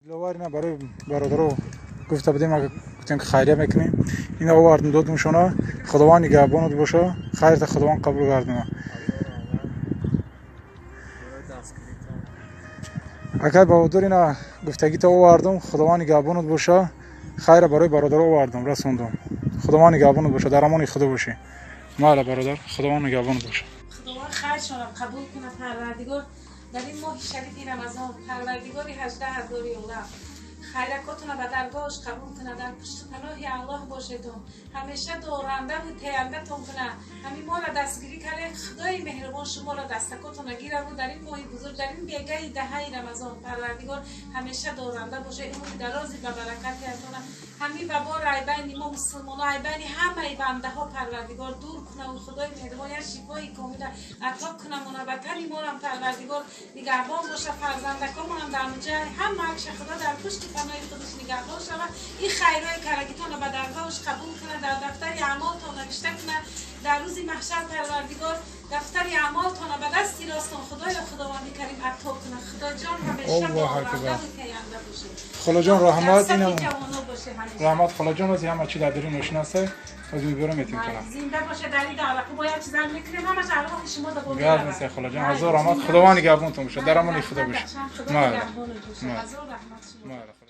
Диловар, ина барои бародаро гуфта будем, агар гуфтем, ки хайрия мекунем, ина овардем, додем шона. Худованд нигаҳбонат боша, хайрта Худованд қабул гардона. Акай Баҳодур, ина гуфтагита овардум, Худованд нигаҳбонат боша, хайра барои бародаро овардум, расондум. Худованд нигаҳбонат боша, дар амони Худо бошӣ. Майла, бародар, Худованд нигаҳбонат боша. Худованд хайршонро қабул кунад, Парвардигор, дар ин моҳи шарифи Рамазон. Парвардигори 18 000 олам хайракотона ба даргоҳаш қабул кунад. Дар пушту паноҳи Аллоҳ бошедон, ҳамеша дорандаву теяндатон кунад. Ҳамин моро дастгирӣ кардем, Худои меҳрубон шуморо дастакотона гираву дар ин моҳи бузург, дар ин бегаи даҳаи Рамазон, Парвардигор ҳамеша доранда бошед, умри дарози ба баракатиятона. Ҳамин ваборо айбайни мо мусулмоно, айбайни ҳамаи бандаҳо Парвардигор дур кунаву Худои меҳрубон як шифои комила ато кунамона. Ватани морам Парвардигор нигаҳбон боша, фарзандакомонам дар муҷа, ҳамаакша Худо дар пушти паноҳи худаш нигаҳбон шава. Ин хайрҳои карагитонро ба даргоҳаш қабул кунад, дар дафтари аъмолтон навишта кунад. Дар рӯзи маҳшар Парвардигор дафтари аъмолтонро ба дасти ростон Худоё Худованди Карим ато кунад. Худоҷон, ҳамеша дорандаву теянда бошед. Холаҷон, раҳмат. Дар сафи ҷавоно бошед ҳамеша. Раҳмат, холаҷон. Ози ҳама чи дар дурун мошин аст, оз мебарам, метим кунам. Зинда боше. Дар ин давра мо як чизам мекунем, ҳамаш арвоҳи шумо да. Гап нест, холаҷон, ҳазор раҳмат. Худованд нигаҳбонтон бошад, дар амони Худо бошед. Худо нигаҳбонат бошад, ҳазор раҳмат шумо.